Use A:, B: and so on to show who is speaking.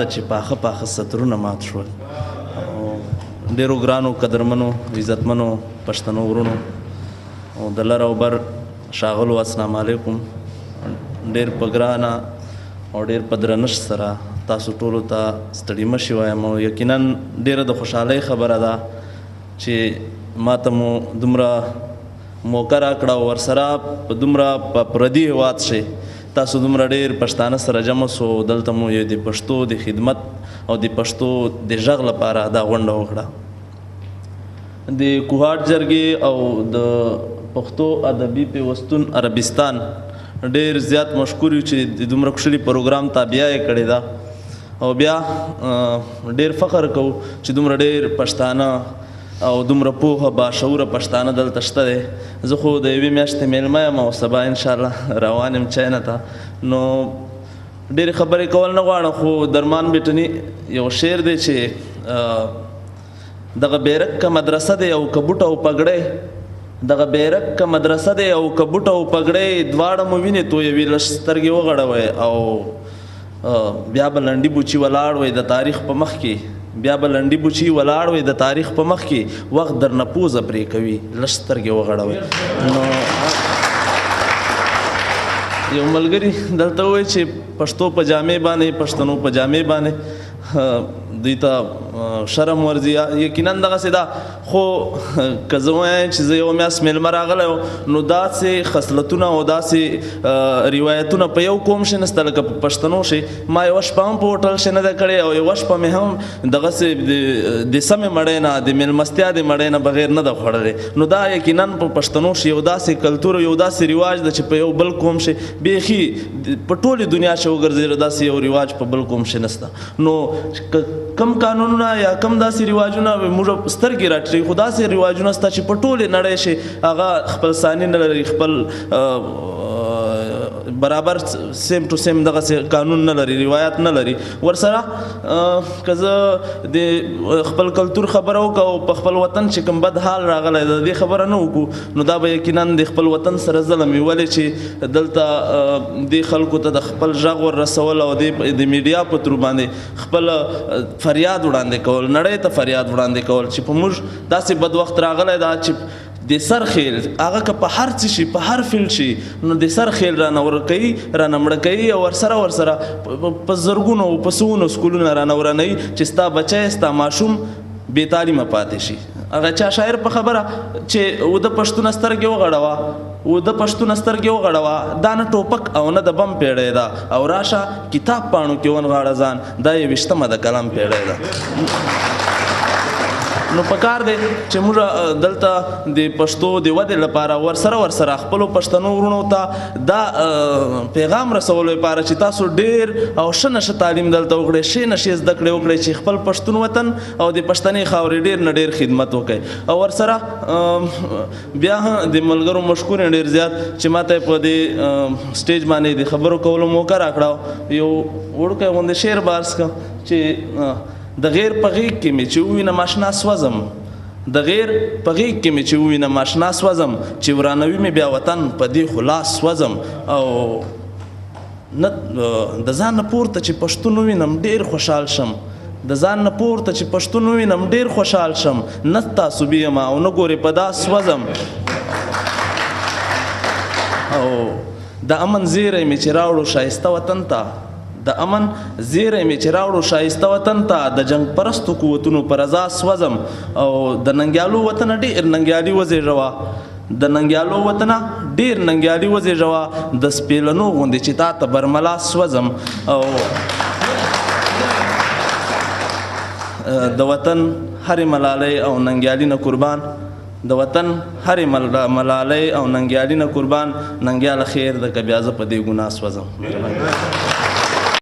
A: چې پاخه پاخه سطرونه مات شول. ډېرو ګرانو، قدرمنو، عزتمنو پښتنو ورونو او د لر او بر ښاغلو، السلام علیکم. ډېر په ګرانه او ډېر په درنښت سره تاسو ټولو ته ستړي مشي وایم. او یقینا ډېره د خوشحالۍ خبره ده چې ما ته مو دومره موقع راکړه او ورسره په دومره په پردي هېواد کښې تاسو دومره ډېر پښتانه سره جمع سو، دلته مو یو د پښتو د خدمت او د پښتو د ږغ لپاره دا غونډه وکړه. د کوهاټ جرګې او د پښتو ادبي پیوستون عربستان ډېر زیات مشکور یو چې د دومره ښکلي پروګرام تابیا یې کړې ده، او بیا ډېر فخر کوو چې دومره ډېر پښتانه او دومره پوهه باشعوره پښتانه دلته شته دی. زه خو د یوې میاشتې میلمه یم او سبا انشاءالله روان یم چاینا ته، نو ډېرې خبرې کول نه غواړم. خو درمان بیټني یو شعر دی چې دغه بیرک که مدرسه دی او که بوټه او پګړی، دغه بیرک که مدرسه دی او که بوټه او پګړی، دواړه مو وینې تویوي، لږ سترګې وغړوئ. او بیا به لنډي بوچي ولاړ وئ د تاریخ په مخ کې، بیا به لنډي بوچي ولاړ وئ د تاریخ په مخ کې، وخت درنه پوزه پرې کوي، لږ سترګې وغړوئ. نو یو ملګري دلته وویل چې پښتو په جامې باندې، پښتنو په جامې باندې دوی ته شرم ورځي. یقینا دغسې ده، خو که زه وایم چې زه یوه میاشت مېلمه راغلی وم، نو داسې خصلتونه او داسې روایتونه په یو قوم کښې نشته لکه په پښتنو کښې. ما یوه شپه هم په هوټل کښې نه ده کړې او یوه شپه مې هم دغسې د سمې مړۍ نه، د مېلمستیا د مړۍ نه بغیر نه ده خوړلې. نو دا یقینا په پښتنو کښې یو داسې کلتور، یو داسې رواج ده چې په یو بل قوم کښې بیخي، په ټولې دنیا کښې وګرځېده، داسې یو رواج په بل قوم کښې نشته. نو کم قانونونه یا کم داسې رواجونه موږ سترګې راټیټوي، خو داسې رواجونه شته چې په ټولې نړۍ کښې هغه خپل ثاني نه لري، خپل برابر same to same دغسې قانون نه لري، روایت نه لري. ورسره که زه د خپل کلتور خبره وکړم او په خپل وطن چې کوم بد حال راغلی د دې خبره نه وکړو، نو دا به یقینا د خپل وطن سره ظلم وي. ولې چې دلته دې خلکو ته د خپل غږ ور رسول او د میډیا په ترو باندې خپل فریاد وړاندې کول، نړۍ ته فریاد وړاندې کول چې په موږ داسې بد وخت راغلی دا چې د سر خیل هغه که په هر څه شي، په هر field شي، نو د سر خیل رانه ورکوي، رانه مړه کوي، او ورسره په زرګونو او په سوونو سکولونه رانه ورانوي چې ستا بچی، ستا ماشوم بې تعلیمه پاتې شي. هغه چا شاعر په خبره چې وده پښتونه سترګې وغړوه، وده پښتونه سترګې وغړوه، دا نه ټوپک او نه د بم پیړۍ ده، او راشه کتاب پاڼو کې ونغاړه ځان، دا یوویشتمه د قلم پیړۍ ده. نو پکار دی چې موږ دلته د پښتو د ودې لپاره ورسره خپلو پښتنو وروڼو ته دا پیغام رسولو لپاره چې تاسو ډېر او ښه نه ښه تعلیم دلته وکړئ، ښې نه ښې زده کړې وکړئ چې خپل پښتون وطن او د پښتنې خاورې ډېر نه ډېر خدمت وکړئ. او ورسره بیا هم د ملګرو مشکور ډېر زیات چې ما ته په دې stage باندې د خبرو کولو موقع راکړه. یو وړوکی غوندې شعر به عرض کړم چې د غیر په غېږ کې مې چې ووینم اشنا سوځم، د غیر په غېږ کې مې چې ووینم اشنا سوځم، چې ورانوي مې بیا وطن په دې خو لاس سوځم. او نه د ځان نه پورته چې پښتون ووینم ډېر خوشحال شم، د ځان نه پورته چې پښتون ووینم ډېر خوشحال شم، نه تعصبي یم او نه ګورې په دا سوځم. او د امن زیری مې چې راوړو ښایسته وطن ته، د امن زیری مې چې راوړو ښایسته وطن ته، د جنګ پرستو قوتونو په رضا سوځم. او د ننګیالو وطنه ډېر ننګیالي وزېږوه، د ننګیالو وطنه ډېر ننګیالي وزېږوه، د سپېلنو غوندې چې تا ته برملا سوځم. او د وطن هرې ملالۍ او ننګیالي نه قربان، د وطن هرې ملالۍ او ننګیالي نه قربان، ننګیاله خیر ده که بیا زه په دې ګناه سوځم. مهرباني.